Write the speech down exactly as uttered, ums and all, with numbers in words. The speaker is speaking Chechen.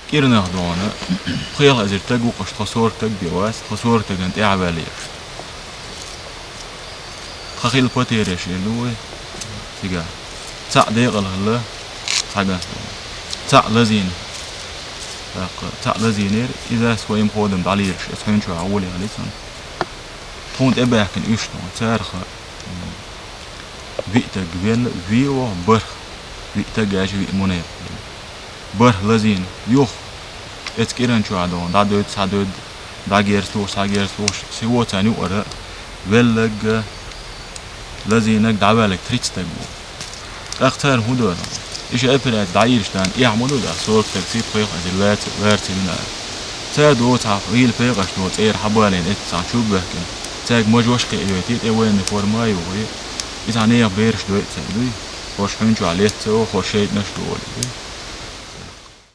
КӀиранах дона, пхелагӀа эзар таг ву-кх уж, тхо сорок таг бе вац, тхо сорок тагана тӀехьа ваьлла ераш. Тха хилла потеряш эр ду вай цигахь. Цхьаъ декъала хилла, цхьа ган. Цхьаъ лазийна. ТӀаккха цхьаъ лазийнера, иза своим ходом дӀалийраш, эцу хьуьнчохь гӀоле хилла цунна. Тхуна тӀебаьхкина уьш дона, царах, м, виъ таг венна, виъ ву бархӀ, виъ таг аьлча виъ мунепакъ. БархӀ лазийна, юха, эцу кӀиран чохь дона, дӀадоьду, схьадоьду, дӀагерза тухуш, схьагерза тухуш, всего царна юкъара веллаг, лазийнаг, дӀаваьллаг тридцать таг ву. ТӀаккха цара хӀун до? Иша операция дӀаийраш дан, эхь ма ду да, сорок таг ципа хех, азир лаьца, лаьца вина. Цара до цхьа гӀийла пекъаш до, цӀера хьабалийна, эццахь чуббехкина. Цаьрга мажош кхиайойтий, тӀе военный форма а юхий. Иза нехан бераш дойу цаьрга дуй? Хьош хьуьнчохь леццо, хьош шайтӀанаш долу дуй?